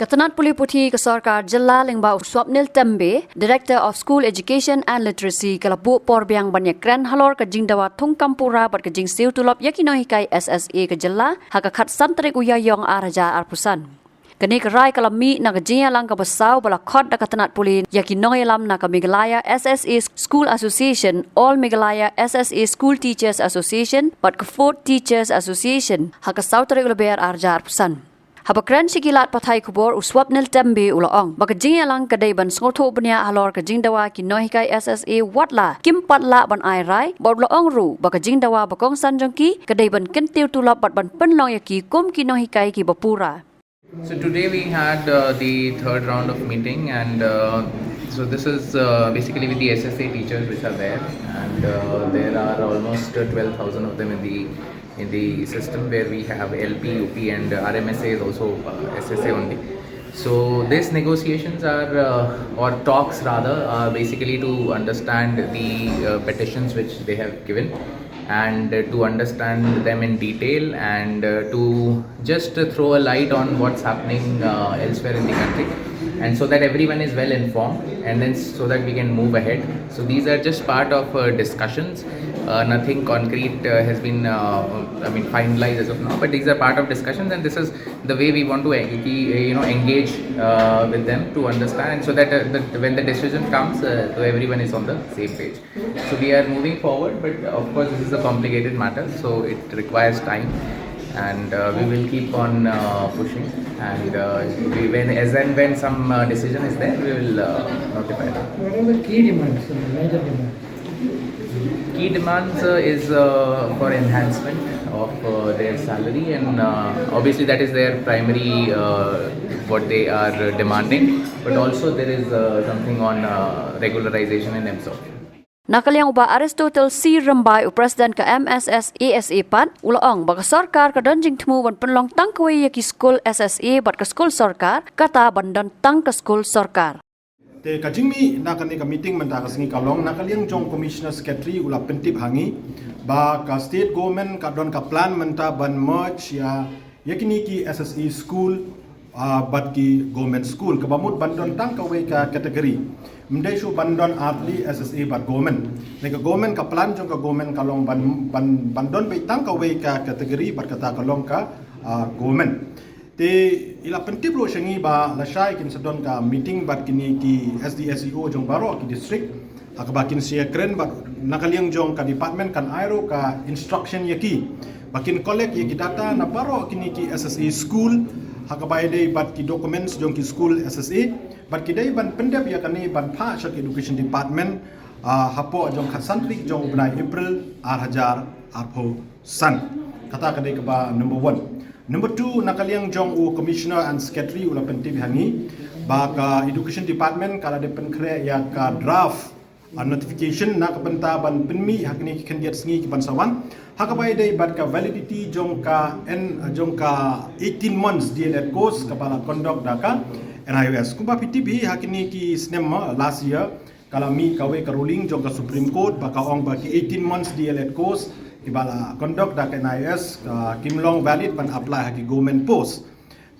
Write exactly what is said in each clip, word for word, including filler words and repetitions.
Ka tnat pule puthi ka sorkar jylla lyngba u Swapnil Tembe, Director of School Education and Literacy, ka la buh por biang ban ïakren halor ka jingdawa thungkam pura bad ka jingsiew tulop ïa ki nonghikai S S A ka jylla ha ka khatsan tarik u Ïaïong ar hajar arphew san. Kane ka rai ka la mih na ka jingïalang kaba saw ba la khot da ka tnat pule ïa ki nongïalam na ka Meghalaya S S A School Association, All Meghalaya S S A School Teachers Association bad ka Fourth Teachers Association ha ka saw tarik u Lber ar hajar arphew san. Haba kren sha ki lad pathai khubor, u Swapnil Tembe u la ong ba ka jingïalang ka dei ban sngewthuh bniah halor ka jingdawa ki nonghikai S S A wat la kim pat lah ban ai rai, bad u la ong ruh ba ka jingdawa ba kongsan jong ki ka dei ban kyntiew tulop bad ban pynlong ïa ki kum ki nonghikai kiba pura. So today we had uh, the third round of meeting, and uh, so this is uh, basically with the S S A teachers which are there, and uh, there are almost uh, twelve thousand of them in the in the system, where we have L P, U P, and uh, R M S A is also uh, S S A only. So these negotiations are, uh, or talks rather, are basically to understand the uh, petitions which they have given, and uh, to understand them in detail, and uh, to just uh, throw a light on what's happening uh, elsewhere in the country, and so that everyone is well informed, and then so that we can move ahead. So these are just part of uh, discussions. Uh, nothing concrete uh, has been, uh, I mean, finalized as of now, but these are part of discussions, and this is the way we want to uh, you know, engage uh, with them to understand, and so that, uh, that when the decision comes, uh, so everyone is on the same page. So we are moving forward, but of course this is a complicated matter, so it requires time, and uh, we will keep on uh, pushing, and uh, we, when, as and when some uh, decision is there, we will uh, notify them. What are the key demands, uh, major demands? Key demands uh, is uh, for enhancement of uh, their salary, and uh, obviously that is their primary uh, what they are uh, demanding, but also there is uh, something on uh, regularization and absorption. Na ka liang u Bah Aristotle C Rymbai, u President ka M S S A S A pat, u la ong ba ka sorkar ka don jingthmu ban pynlong tang kawei ïa ki skul S S A bad ka skul sorkar, kata ban don tang ka skul sorkar. Te ka jingmih na kane ka meeting mynta ka sngi ka long na ka liang jong Commissioner Secretary u la pyntip ha ngi ba ka state government ka don ka plan mynta ban merge ïa ïa kine ki S S A school uh, bad ki government school, kaba mut ban don tang kawei ka category. Ym dei shuh ban don ar tylli S S A bad government. Te ka government, ka plan jong ka government ka long ban ban ban don beit tang kawei ka category bad kata ka long ka uh, government. Te i la pyntip ruh sha ngi ba lashai kin sa don ka meeting bad kine ki S D S E O jong baroh ki district, ha kaba kin sa ïakren bad na ka liang jong ka department kan ai ruh ka instruction ïa ki ba kin collect ïa ki data na baroh kine ki S S A school, ha kaba ïadei bad ki documents jong ki school S S A, bad ki dei ban pyndep ïa kane ban phah sha ka education department uh, hapoh jong ka khatsan tarik jong u bnai April ar hajar arphew san. Kata ka dei kaba number one. Number two, na ka liang jong u Commissioner and Secretary u la pyntip ha ngi ba ka Education Department ka la dep pynkhreh ïa ka draft uh, notification na ka bynta ban pynmih ha kine ki khyndiat sngi ki ban sa wan, ha kaba ïadei bad ka validity jong ka en jong ka eighteen months D L Ed course kaba la conduct da ka N I O S. Kumba phi tip hi, ha kine ki snem, uh, last year ka la mih kawei ka ruling jong ka Supreme Court ba ka ong ba ki eighteen months D L Ed course kiba la conduct da ka N I O S uh, kim long valid ban apply ha ki government post.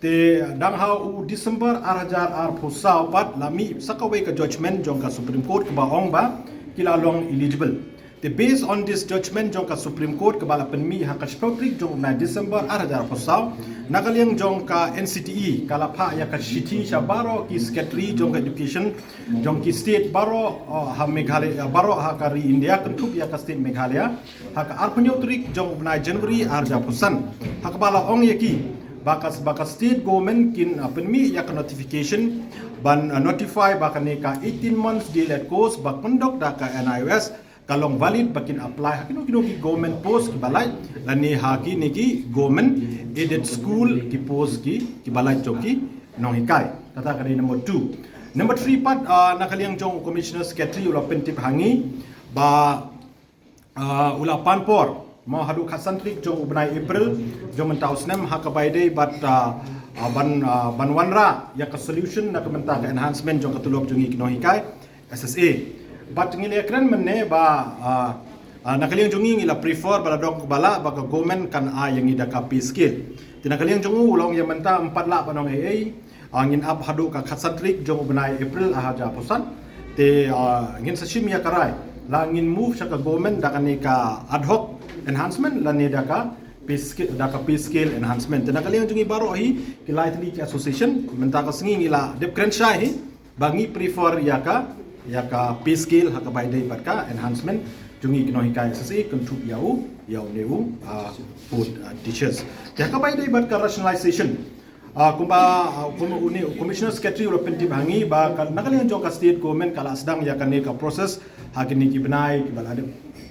Te dang ha u December ar hajar arphew saw pat la mih sa kawei ka judgment jong ka Supreme Court kaba ong ba ki la long eligible. Te based on this judgment jong ka Supreme Court kaba la pynmih ha ka shiphew tarik jong u bnai December ar hajar arphew saw, na ka liang jong ka N C T E ka la phah ïa ka shithi sha baroh ki secretary jong ka education jong ki state baroh, uh, ha Meghalaya, baroh ha ka ri India, kynthup ïa ka state Meghalaya, ha ka arphew hynñiew tarik jong u bnai January ar hajar arphew san, ha kaba la ong ïa ki ba ka, ba ka state government kin, uh, pynmih ïa ka notification ban, uh, notify ba kane ka eighteen months D L Ed course ba conduct da ka N I O S ka long valid ba kin apply ha kino kino ki government post kiba lait, lane ha kine ki government aided school ki post ki, kiba lait jong ki nonghikai. Kata ka dei number two. Number three pat, uh, na ka liang jong u Commissioner Secretary u la pyntip ha ngi ba uh, u la pan por mo haduh khatsan tarik jong u bnai April jong mynta u snem, ha kaba ïadei bad, uh, uh, ban, uh, ban wanrah ïa ka solution na ka bynta ka enhancement jong ka tulop jong ngi ki nonghikai S S A. Bad ngi la ïakren mynne ba, uh, uh, na ka liang jong ngi ngi la prefer ba la dok ba la ba ka government kan ai ïa ngi da ka pay scale. Te na ka liang jong u u la ong ïa mynta ym pat lah ban ong ei ei, Ah, ngin ap haduh ka khatsan tarik jong u bnai April ar hajar arphew san. Te, ah, ngin sa shim ïa ka rai la ngin move sha ka government da kane ka ad hoc enhancement lane da ka pay scale, da ka pay scale enhancement. Te na ka liang jong ngi baroh hi ki lai tylli ki association mynta ka sngi ngi la dep kren shai hi ba ngi prefer ïa ka, ïa ka pay scale ha kaba ïadei bad ka enhancement jong ngi ki nonghikai S S A, kynthup ïa u, ïa une u, ah, food, ah, teachers. Te ha kaba ïadei bad ka rationalization, ah, kumba, ah, kumba une u Commissioner Secretary u la pyntip ha ngi ba ka, na ka liang jong ka state government ka la sdang ïa kane ka process ha kine ki bnai kiba la dep.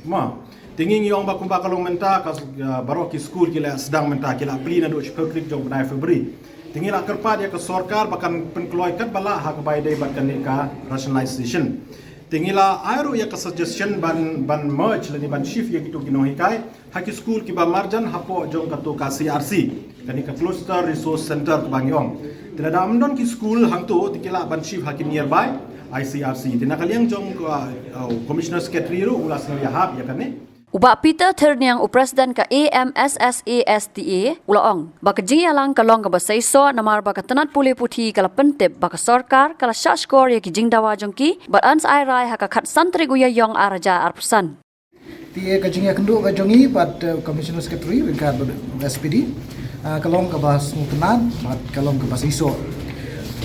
Ma, te ngi ngi ong ba kumba ka long mynta ka, ah, baroh ki skul ki la sdang mynta, ki la plie naduh shiphew tarik jong bnai February. Te ngi la kyrpad ïa ka sorkar ba kan pynkloi katba lah ha kaba ïadei bad kane ka rationalization. Te ngi la ai ruh ïa ka suggestion ban, ban merge lane ban shift ïa kito ki nonghikai ha ki skul kiba marjan hapoh jong kato ka C R C, kane ka Cluster Resource Center kaba ngi ong. Te lada ym don ki skul hangto te ki lah ban shift ha ki nearby I C R C. Te na ka liang jong ka, uh, Commissioner Secretary ruh u la sngewïahap ïa kane. U Bah Peter Thyrniang, u President ka A M S S A S T A, u la ong ba ka jingïalang ka long kaba seisoh namar ba ka tnat pule puthi ka la pyntip ba ka sorkar ka la shah shkor ïa ki jingdawa jong ki bad yn sa ai rai ha ka khatsan tarik u Ïaïong ar hajar arphew san. Te ka jingïakynduh ka jong ngi bad, eh, Commissioner Secretary ryngkat bad S P D, ah, ka long kaba sngewtynnat bad ka long kaba seisoh.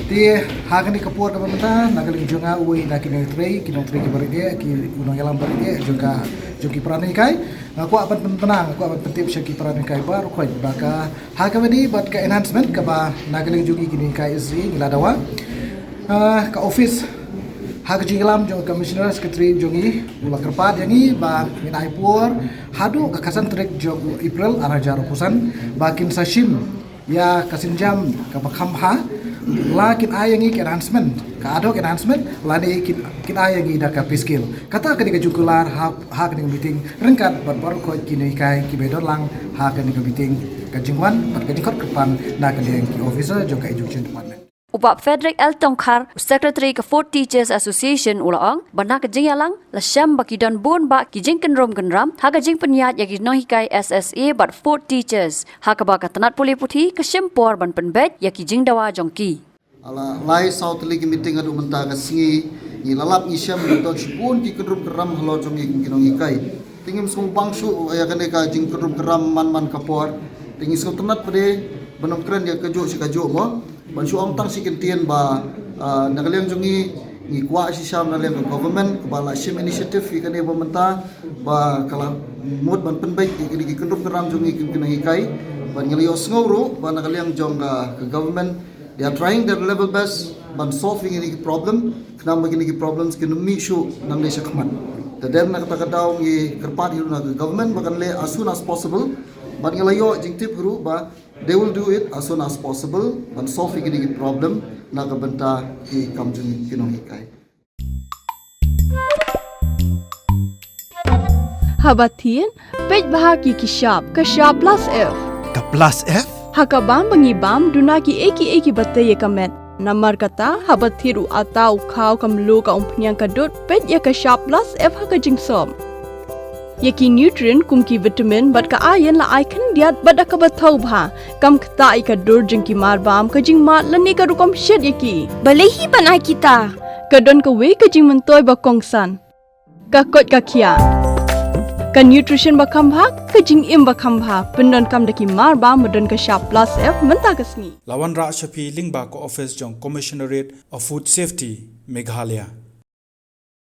Te ha kane ka por kaba mynta na ka liang jong nga uwei na ki nongtrei, ki nongtrei kiba rit eh, ki nongïalam ba rit eh jong ka, jong ki para nonghikai, nga kwah ban pynbna, nga kwah ban pyntip sha ki para nonghikai baroh khoit ba ka ha kaba ïadei bad ka enhancement kaba na ka liang jong ngi ki nonghikai S S A ngi la dawa. Ah, ka office ha ka jingïalam jong ka Commissioner Secretary jong ngi u la kyrpad ïa ngi ba ngin ai por haduh ka khatsan tarik jong u April ar hajar arphew san ba kin sa shim ïa ka sienjam kaba kham bha, la kin ai ïa ngi ka enhancement, ka ad hoc enhancement, lane kin, kin ai ïa ngi da ka pay scale. Kata ka dei ka jingkular ha, ha kane ka meeting ryngkat bad baroh khoit ki nonghikai kiba don lang ha kane ka meeting, ka jingwan bad ka jingkhot kyrpad na ka liang ki officer jong ka Education Department. U Bah Frederick L Tongkhar, u Secretary ka Food Teachers Association, u la ong ba na ka jingïalang la shem ba ki don bun bah ki jingkynrum kynram ha ka jingpynïaid ïa ki nonghikai S S A bad food teachers, ha kaba ka tnat pule puthi ka shim por ban pynbeit ïa ki jingdawa jong ki. Ala lai saw tylli ki meeting haduh mynta ka sngi, ngi la lap ngi shem ba don shibun ki kynrum kynram halor jong ngi kum ki nonghikai. Te ngim sngewbang shuh ïa kane ka jingkynrum kynram man man ka por. Te ngi sngewtynnat pat de ban ym kren ïa kajuh shi kajuh mo. Ban shu ong tang shi kyntien ba, ah, na ka liang jong ngi, ngi kwah shisha na liang ka government kaba la shim initiative ïa kane ba mynta ba ka la mut ban pynbeit ïa kine ki kynrum kynram jong ngi kum ki nonghikai. Ban ngi la ïohsngew ruh ba na ka liang jong ka, ka government, they are trying their level best ban solve ïa kine ki problem. Khnang ba kine ki problems kin ym mih shuh nangne shakhmat. Te dei na kata ka daw ngi kyrpad ïa ruh na ka government ba kan leh as soon as possible. Ban ngi la ïoh jingtip ruh ba they will do it as soon as possible ban solve ïa kine ki problem na ka bynta ki kam jong ngi ki nonghikai. Haba thied, peit bha ïa ki shap, ka shap plus F. Ka plus F? Ha ka bam ba ngi bam, duna kiei kiei kiba tei ïa ka met. Namar kata, haba thied u atta, u khaw, ka mluh, ka umphniang, ka dud, peit ïa ka shap plus F ha ka jingsop. Ïa ki nutrient kum ki vitamin bad ka iron la ai khyndiat bad da kaba thaw bha. Kam ktah ïa ka dur jong ki marbam, ka jingmad lane ka rukom shet ïa ki. Balei hi ban ai kita? Ka don kawei ka jingmyntoi ba kongsan. Ka koit ka khiah. Ka nutrition ba kham bha, ka jingim ba kham bha. Pyndonkam da ki marbam ba don ka shap plus F mynta ka sngi. La wanrah sha phi lyngba ka office jong Commissionerate of Food Safety, Meghalaya.